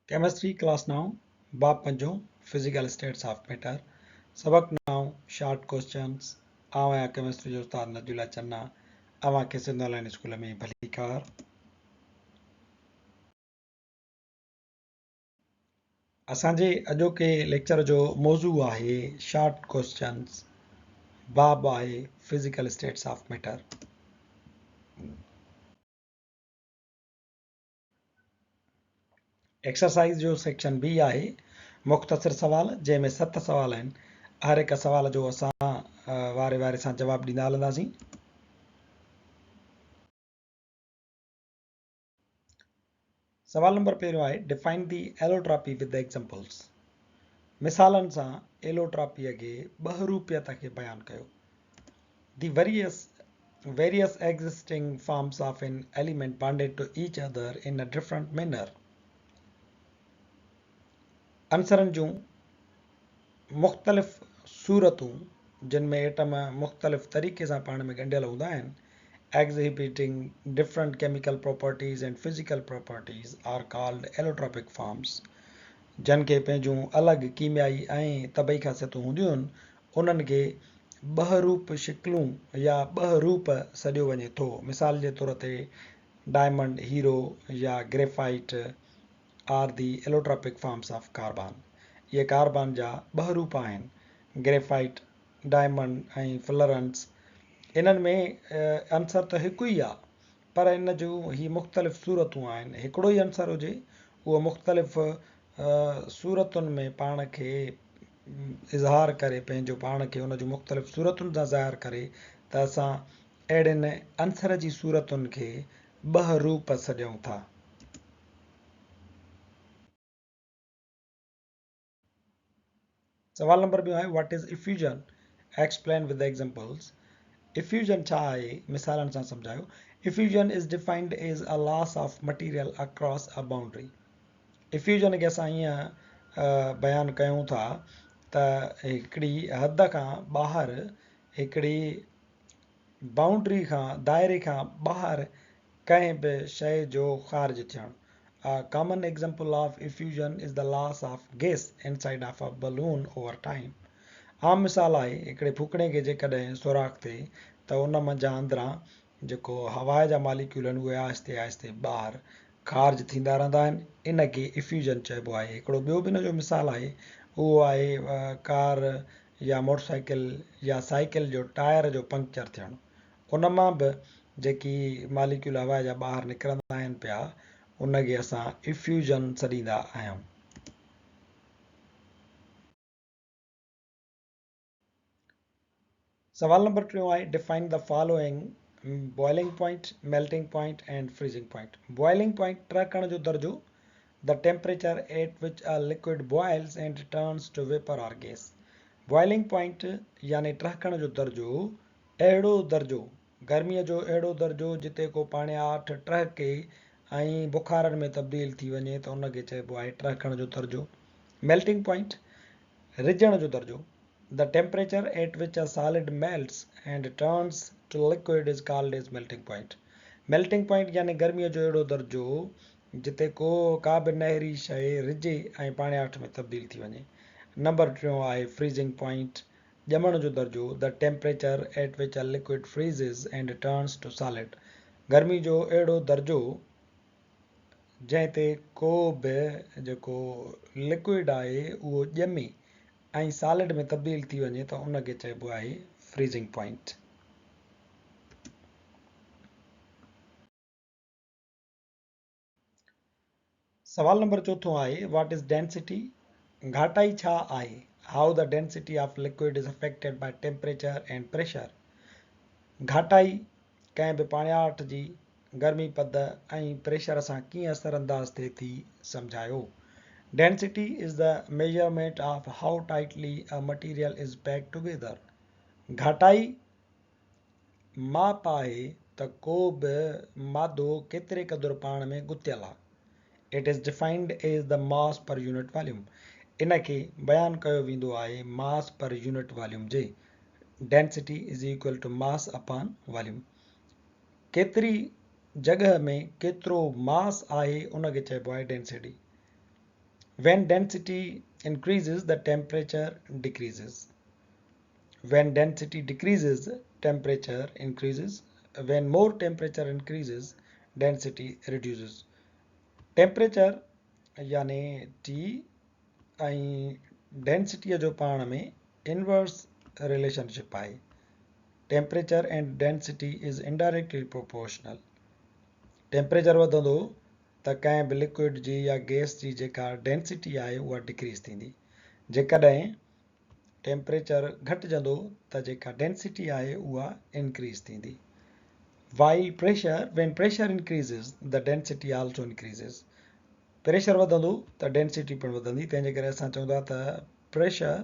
Chemistry class نائون، باب پنجون، physical states of metre, سبق نائون، شارٽ ڪوئسچنس، آئون آهيان ڪيمسٽري جو استاد نجي الله چنا، اوهان کي سنڌ آن لائين اسڪول ۾ ڀليڪار. اسان جي اڄوڪي ليڪچر جو موضوع آهي شارٽ ڪوئسچنس، باب آهي physical states of matter. Exercise جو سيڪشن بي آهي مختصر سوال جنهن ۾ 7 سوال آهن. هر هڪ سوال جو اسان واري واري سان جواب ڏيندا هلنداسين. سوال نمبر پهريون آهي Define the allotropy with examples مثالن سان ايلوٽراپيء کي ٻهروپيت کي بيان ڪيو. The various various existing forms of an element bonded to each other in a different manner. عنصرن جون مختلف صورتون جن ۾ ايٽم مختلف طريقي سان پاڻ ۾ ڳنڍيل هوندا آهن exhibiting different chemical properties and physical properties are called allotropic forms جن کي پنهنجون الڳ ڪيميائي ۽ طبعي خاصيتون هونديون آهن انهن کي ٻهروپ شڪلون يا ٻهروپ سڏيو وڃي ٿو. مثال جي طور تي ڊائمنڊ، هيرو يا graphite are the allotropic forms of carbon. اهي ڪاربان جا ٻهروپ آهن. گريفائيٽ، ڊائمنڊ ۽ فلرنس انهن ۾ عنصر ته هڪ ئي آ پر ان جون هي مختلف صورتون آهن. هڪڙو ئي عنصر هجي اهو مختلف صورتن ۾ پاڻ کي اظهار ڪري پنهنجو پاڻ کي ان جون مختلف صورتن سان ظاهر ڪري ته اسان اهڙين عنصر جي صورتن کي ٻهروپ سڏيون ٿا. سوال نمبر ٻيون آهي What is effusion? Explain with examples. Effusion ڇا آهي؟ مثالن سان سمجهايو. Effusion is defined as a loss of material across a boundary. Effusion کي اسان ائين بيان ڪيون ٿا ته هڪڙي حد کان ٻاهر هڪڙي بائونڊري کان دائري کان ٻاهر ڪنهن به شيء جو خارج ٿيڻ. A common example of effusion is the loss of gas inside of a balloon over time. عام مثال آهي هڪڙي ڦوڪڻي کي جيڪڏهن سوراخ ٿئي ته ان منجهان اندران جيڪو هوا جا ماليڪيول آهن اهي آهستي آهستي ٻاهر خارج ٿيندا رهندا آهن ان کي افيوزن چئبو آهي. هڪڙو ٻيو به ان جو مثال آهي اهو آهي ڪار يا موٽر سائيڪل يا سائيڪل جو ٽائر جو پنڪچر ٿيڻ ان مان به جيڪي ماليڪيول هوا جا ٻاهر نڪرندا آهن پيا ان کي اسان افيوزن سڏيندا آهيون. سوال نمبر ٽيون آهي Define the following boiling point, melting point and freezing point. Boiling point ٽهڪڻ جو درجو The temperature at which a liquid boils and turns to vapor or gas. Boiling point يعني ٽهڪڻ جو درجو اهڙو درجو گرميء جو اهڙو درجو جتي ڪو پاڻياٺ ٽهڪي ۽ بخارن ۾ تبديل ٿي وڃي ته ان کي چئبو آهي ٽهڪڻ جو درجو. Melting point رجڻ جو درجو، The temperature at which a solid melts and turns to liquid is called as melting point. Melting point يعني گرميء جو اهڙو درجو جتي ڪو ڪا به نهري شيء رجي ۽ پاڻياٺ ۾ تبديل ٿي وڃي. نمبر ٽيون آهي فريزنگ پوائنٽ، ڄمڻ جو درجو، The temperature at which a liquid freezes and turns to solid. گرمي جو اهڙو درجو جنهن تي ڪو به جيڪو لڪوئڊ آهي اهو ڄمي ۽ سالڊ ۾ تبديل ٿي وڃي ته ان کي چئبو آهي فريزنگ پوائنٽ. سوال نمبر چوٿون آهي What is density؟ گهاٽائي ڇا آهي؟ How the density of liquid is affected by temperature and pressure؟ گهاٽائي ڪنهن به پاڻياٺ جي گرمي پد ۽ پريشر سان ڪيئن اثر انداز ٿئي ٿي سمجهايو. Density is the measurement of how tightly a material is packed together. گهاٽائي ماپ آهي ته ڪو به مادو ڪيتري قدر پاڻ ۾ ڳتيل آهي. It is defined as the mass per unit volume. ان کي بيان ڪيو ويندو آهي ماس پر يونٽ واليوم جي. Density is equal to mass upon volume. ڪيتري جڳهه ۾ ڪيترو ماس آهي ان کي چئبو آهي density. When density increases the temperature decreases. When density decreases temperature increases. When more temperature increases density reduces. Temperature يعني T ۽ density جو پاڻ ۾ inverse relationship آهي. Temperature and density is indirectly proportional. Temperature وڌندو ته ڪنهن به لڪوئڊ جي يا گئس جي جيڪا ڊينسٽي آهي اها ڊڪريز ٿيندي. جيڪڏهن ٽيمپريچر گهٽجندو ته جيڪا ڊينسٽي آهي اها انڪريز ٿيندي. While pressure, when pressure increases the density also increases. Pressure وڌندو ته ڊينسٽي پڻ وڌندي، تنهن جي ڪري اسان چئون ٿا ته pressure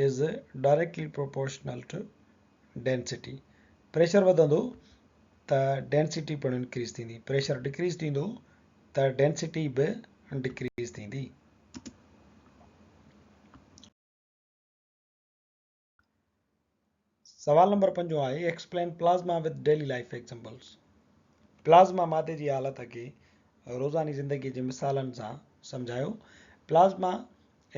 is directly proportional to density. Pressure وڌندو ته ڊينسٽي پڻ انڪريز ٿيندي، پريشر ڊڪريز ٿيندو ته ڊينسٽي به ڊڪريز ٿيندي. سوال نمبر پنجون آهي explain plasma with daily life examples. Plasma مادي جي حالت کي روزاني زندگي جي مثالن سان سمجهايو. Plasma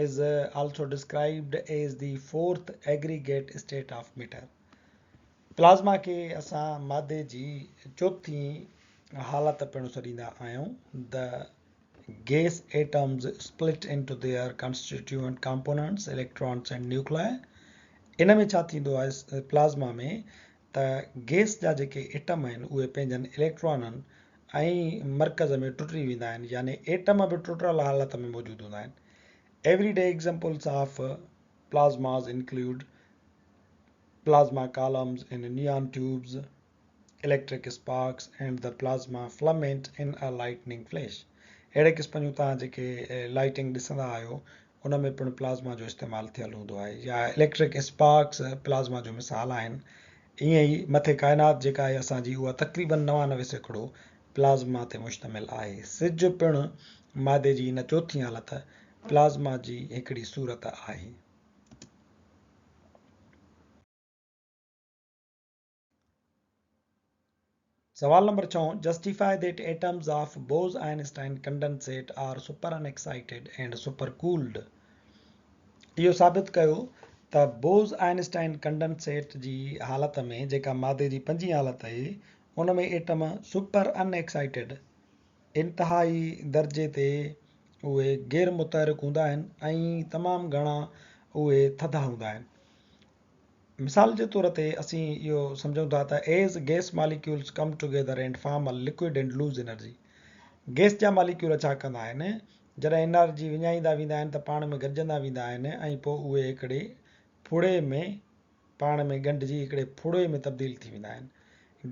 is also described as the fourth aggregate state of matter. Plasma کي اسان مادي جي چوٿين حالت پڻ سڏيندا آهيون. The gas atoms split into their constituent components, electrons and nuclei. ان ۾ ڇا ٿيندو آهي پلازما ۾ ته گيس جا جيڪي ايٽم آهن اهي پنهنجن اليڪٽرانن ۽ مرڪز ۾ ٽٽي ويندا آهن، يعني ايٽم به ٽٽل حالت ۾ موجود هوندا آهن. Everyday examples of plasmas include plasma columns in neon tubes, electric sparks and the plasma filament in a lightning flash. اهڙي قسم جون توهان جيڪي لائٽنگ ڏسندا آهيو ان ۾ پڻ پلازما جو استعمال ٿيل هوندو آهي يا اليڪٽرڪ اسپارڪس پلازما جو مثال آهن. ائين ئي مٿي ڪائنات جيڪا آهي اسان جي اها تقريبن 99% پلازما تي مشتمل آهي. سج پڻ مادي جي ان چوٿين حالت پلازما جي هڪڙي صورت آهي. سوال نمبر ڇهون، justify that atoms of Bose Einstein condensate are super unexcited and super cooled. اهو ثابت ڪيو ته بوز آئنسٽائن ڪنڊنسيٽ جي حالت ۾ جيڪا مادي جي پنجين حالت آهي ان ۾ ايٽم سپر ان ايڪسائيٽيڊ انتهائي درجي تي اهي غير متحرڪ هوندا آهن ۽ تمام گهڻا اهي ٿڌا هوندا آهن. مثال جي طور تي اسين اهو سمجهون ٿا ته as gas molecules come together and form a liquid and lose energy. Gas جا ماليڪيول ڇا ڪندا آهن جڏهن انرجي وڃائيندا ويندا آهن ته پاڻ ۾ گڏجندا ويندا آهن ۽ پوء اهي هڪڙي ڦڙي ۾ پاڻ ۾ ڳنڍجي هڪڙي ڦڙي ۾ تبديل ٿي ويندا آهن.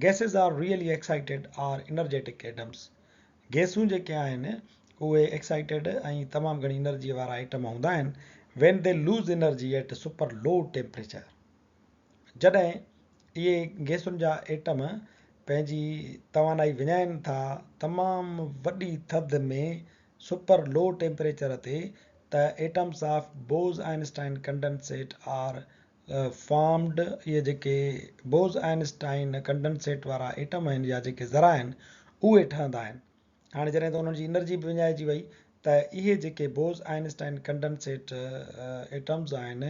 Gases are really excited or energetic atoms. گيسون جيڪي آهن اهي ايڪسائيٽيڊ ۽ تمام گهڻي انرجي وارا ايٽم هوندا آهن. When they lose energy at super low temperature. جڏهن اهي گيسن جا ايٽم پنهنجي توانائي وڃائين ٿا تمام وڏي ٿڌ ۾ سپر لو ٽيمپريچر تي ته atoms of Bose Einstein condensate are formed اهي جيڪي بوز آئنسٽائن ڪنڊنسيٽ وارا ايٽم آهن يا جيڪي ذرا آهن اهي ٺهندا آهن. هاڻي جڏهن ته انهن جي انرجي به وڃائجي وئي ته اهي جيڪي بوز آئنسٽائن ڪنڊنسيٽ ايٽمز آهن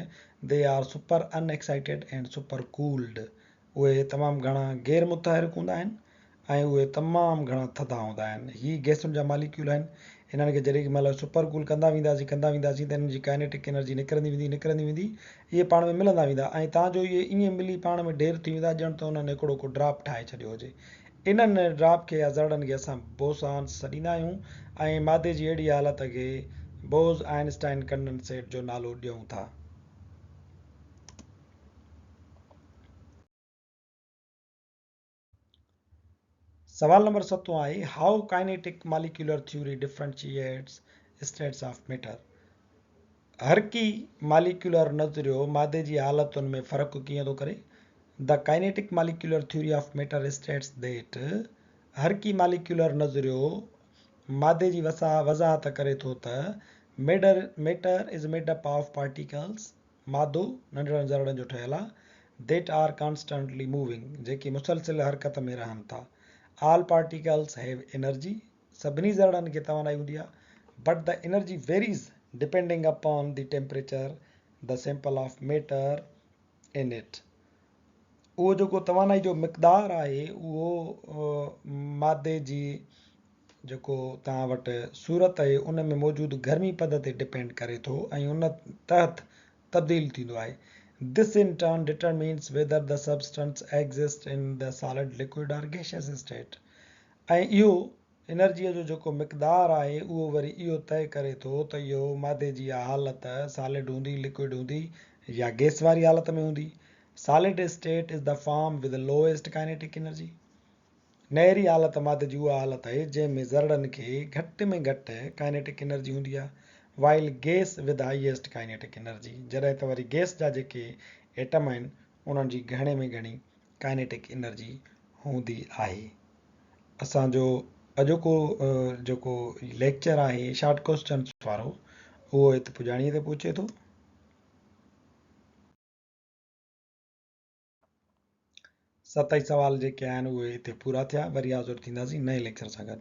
they are super unexcited and super cooled اهي تمام گهڻا غير متحرڪ هوندا آهن ۽ اهي تمام گهڻا ٿڌا هوندا آهن. هي گئسن جا ماليڪيول آهن. انهن کي جيڏي مهل سپر ڪول ڪندا وينداسين ڪندا وينداسين ته انهن جي ڪائنيٽڪ انرجي نڪرندي ويندي نڪرندي ويندي اهي پاڻ ۾ ملندا ويندا ۽ تان جو اهي ائين ملي پاڻ ۾ ڍير ٿي ويندا ڄڻ ته انهن هڪڙو ڪو ڊراپ ٺاهي ڇڏيو هجي. انهن ڊراپ کي يا ذرڙن کي اسان بوسانس سڏيندا آهيون ۽ مادي جي اهڙي حالت کي بوز آئنسٽائن ڪنڊنسيٽ جو نالو ڏيون ٿا. سوال نمبر ستون آهي how kinetic molecular theory differentiates states of matter حرڪي ماليڪيولر نظريو مادي جي حالتن ۾ فرق ڪيئن ٿو ڪري the kinetic molecular theory of matter states that حرڪي ماليڪيولر نظريو مادي جي وضاحت ڪري ٿو ته matter is made up of particles مادو ننڍڙن ذرڙن جو ٺهيل آهي، That are constantly moving، جيڪي مسلسل حرڪت ۾ رهن ٿا. All particles have energy، سڀني ذرڙن کي توانائي هوندي آهي. But the energy varies depending upon the temperature the sample of matter in it. اهو جيڪو توانائي جو مقدار آهي اهو مادي جي جيڪو توهان وٽ صورت آهي ان ۾ موجود گرمي پد تي ڊپينڊ ڪري ٿو ۽ ان تحت تبديل ٿيندو آهي. This in turn determines whether the substance exists in the solid, liquid or gaseous state. ۽ اهو انرجيء جو جيڪو مقدار آهي اهو وري اهو طئي ڪري ٿو ته اهو مادي جي اها حالت سالڊ هوندي، لڪوئڊ هوندي يا گئس واري حالت ۾ هوندي. Solid state is the form with lowest kinetic energy. نهري حالت مادي جي اها حالت آهي جنهن ۾ ذرڙن کي گهٽ ۾ گهٽ ڪائنيٽڪ انرجي هوندي آهي while gas with highest kinetic energy جڏهن ته وري گئس جا جيڪي ايٽم آهن انهن جي گهڻي ۾ گهڻي ڪائنيٽڪ انرجي هوندي آهي. اسان جو اڄوڪو جيڪو ليڪچر آهي شارٽ ڪوسچنس وارو اهو هت پڄاڻيء تي پهچي ٿو. ست ئي سوال جيڪي آهن اهي هتي پورا ٿيا. وري حاضر ٿينداسين نئين ليڪچر سان گڏ.